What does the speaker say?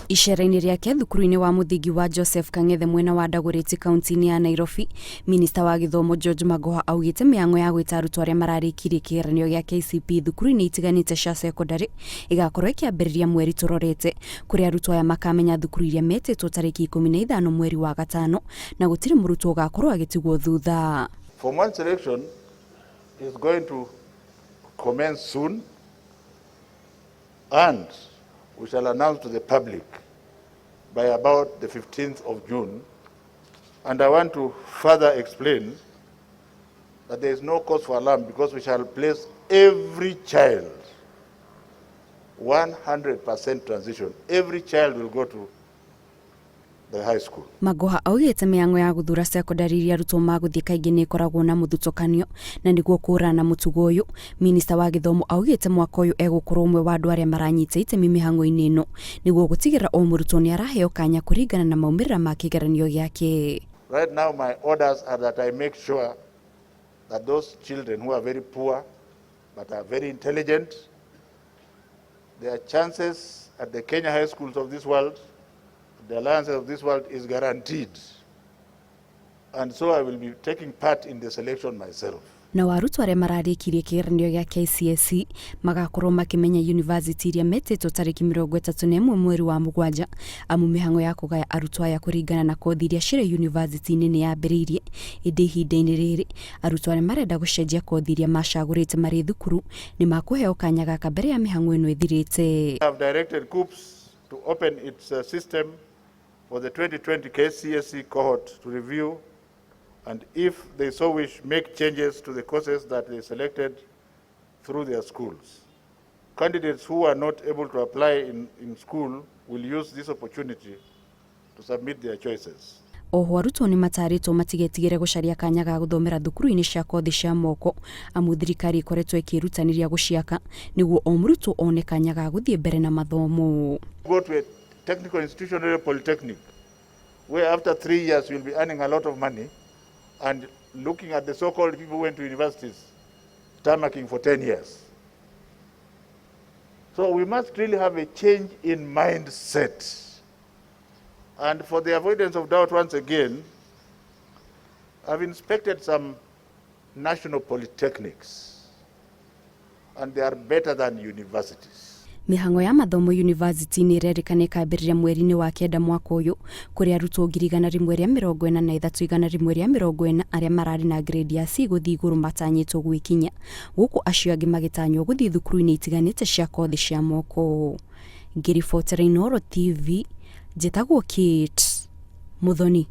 Icera-inĩ rĩake thukuru-inĩ wa mũthingi wa Joseph Kang'ethe mwena wa Dagoretti kaunti-inĩ ya Nairobi, minista wa gĩthomo George Magoha augĩte mĩhang'o ya gwĩta arutwo arĩa mararĩkirie kĩgeranio gĩa KCPE thukuru-inĩ itiganĩte cia cekondarĩ ĩgakorwo ĩkĩambĩrĩria mweri tũrorete, kũrĩa arutwo aya makamenya thukuru iria metĩtwo tarĩki 15 mweri wa gatano na gũtirĩ mũrutwo ũgakorwo agĩtigwo thutha. Form 1 selection is going to commence soon and we shall announce to the public by about the 15th of June. And I want to further explain that there is no cause for alarm because we shall place every child 100% transition. Every child will go to the high school. Magoha augĩte mĩhang'o ya gũthura cekondarĩ iria arutwo magũthiĩ kaingĩ nĩ ĩkoragwo na mũthutũkanio na nĩguo kũhũrana na mũtugo ũyũ, minista wa gĩthomo augĩte mwaka ũyũ egũkorwo ũmwe wa andũ arĩa maranyita itemi mĩhang'o-inĩ ĩno nĩguo gũtigĩrĩra o mũrutwo nĩ araheo kanya kũringana na maumĩrĩra ma kĩgeranio gĩake. Right now my orders are that I make sure that those children who are very poor but are very intelligent, their chances at the Kenya high schools of this world, the alliances of this world is guaranteed. And so I will be taking part in the selection myself. Nao arutwo arĩa mararĩkirie kĩgeranio gĩa KCSE magakorwo makĩmenya yunivasĩtĩ iria metĩtwo tarĩki 31 mweri wa mũgwanja, amu mĩhang'o ya kũgaya arutwo aya kũringana na kothi iria cirĩ yunivasĩtĩ-inĩ nĩ yambĩrĩirie. Ĩndĩ ihinda-inĩ rĩrĩ, arutwo arĩa marenda gũcenjia kothi iria macagũrĩte marĩ thukuru nĩ makũheo kanya gaka mbere ya mĩhang'o ĩno ĩthirĩte. I have directed KUCCPS to open its system for the 2020 KCSE cohort to review and, if they so wish, make changes to the courses that they selected through their schools. Candidates who are not able to apply in school will use this opportunity to submit their choices. Oho arutwo nĩ matarĩtwo matigetigĩre gũcaria kanya ga gũthomera thukuru-inĩ cia kothi cia moko, amu thirikari ĩkoretwo ĩkĩĩrutanĩria gũciaka nĩguo o mũrutwo one kanya ga gũthiĩ mbere na mathomo. Go to a technical institution or a polytechnic, where after 3 years you'll be earning a lot of money and looking at the so-called people who went to universities tarmacking for 10 years. So we must really have a change in mindset. And for the avoidance of doubt, once again, I've inspected some national polytechnics, and they are better than universities. Mĩhang'o ya mathomo yunivasĩtĩ nĩ ĩrerĩkana ĩkambĩrĩria mweri-inĩ wa kenda mwaka ũyũ, kũrĩa arutwo 143,140 arĩa mararĩ na grade ya C gũthiĩ igũrũ matanyĩtwo gwĩkinya, gũkũ acio angĩ magĩtanywo gũthiĩ thukuru-inĩ itiganĩte cia kothi cia moko. Ngĩribotera Inooro TV, njĩtagwo Kate Muthoni.